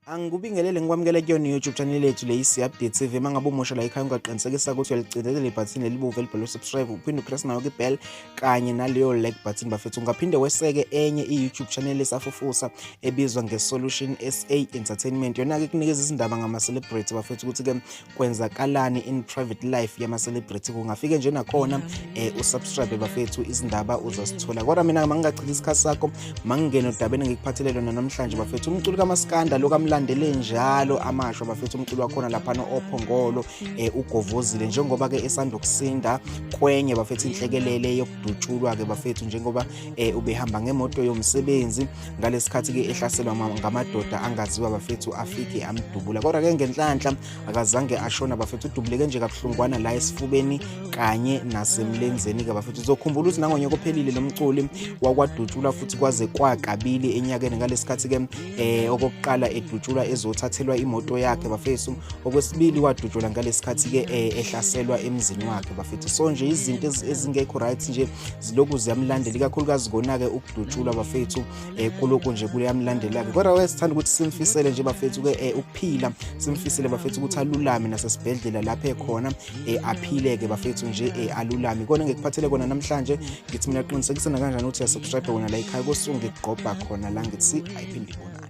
Angikubingelele ngikwamukele kuyona i-YouTube channel yethu le isi-update TV. Uma ngabe umusha la ekhaya ungaqinisekisa ukuthi uyalicindezela ibhathini lelibovu elibhalwe subscribe, uphinde upress nayo kwi-bell kanye naleyo like button bafethu. Ungaphinde weseke enye i-YouTube channel esafufusa ebizwa nge-Solution SA Entertainment. Yona-ke kunikeza izindaba ngama-celebrity bafethu ukuthi-ke kwenzakalani in private life yama-celebrity. Kungafike nje nakhona usubscribe bafethu, izindaba uzosithola. Kodwa mina mangingachithi isikhathi sakho, mangingene odabeni engikuphathele lona namhlanje bafethu. Umculi kaMaskanda lo kamlandele njalo amashwa bafethu, umculi wakhona laphana oPhongolo ugovozile njengoba-ke esanda ukusinda kwenye bafethu inhlekelele yokudutshulwa-ke bafethu, njengoba ubehamba ngemoto yomsebenzi ngalesikhathi-ke ehlaselwa ngamadoda angaziwa bafethu, afike amdubula. Kodwa-ke ngenhlanhla akazange ashona bafethu, udubuleke nje kabuhlungwana la esifubeni kanye nasemlenzeni-ke bafethu. Uzokhumbula ukuthi nangonyaka ophelile lo mculi wakwadutshulwa futhi kwaze kwakabili enyakeni, ngalesikhathi-ke okokuqala edutshulwa ezothathelwa imoto yakhe bafethu, okwesibili wadutshulwa ngalesikhathi-ke ehlaselwa emzini wakhe bafethu. So nje izinto ezingekho right nje zilokhu ziyamlandela, ikakhulukazi kona-ke ukudutshulwa bafethu, kulokhu nje kuyamlandela-ke. Kodwa-ke sithanda ukuthi simfisele nje bafethu-ke ukuphila, simfisele bafethu ukuthi alulame nasesibhedlela lapho ekhona, aphile-ke bafethu nje, alulame. Kona ngikuphathele kona namhlanje, ngithi mina qinisekisa nakanjani ukuthi uyasubscribe wena la ekhaya, kosuke ngikugqobha khona la, ngithi ayiphinde ibonane.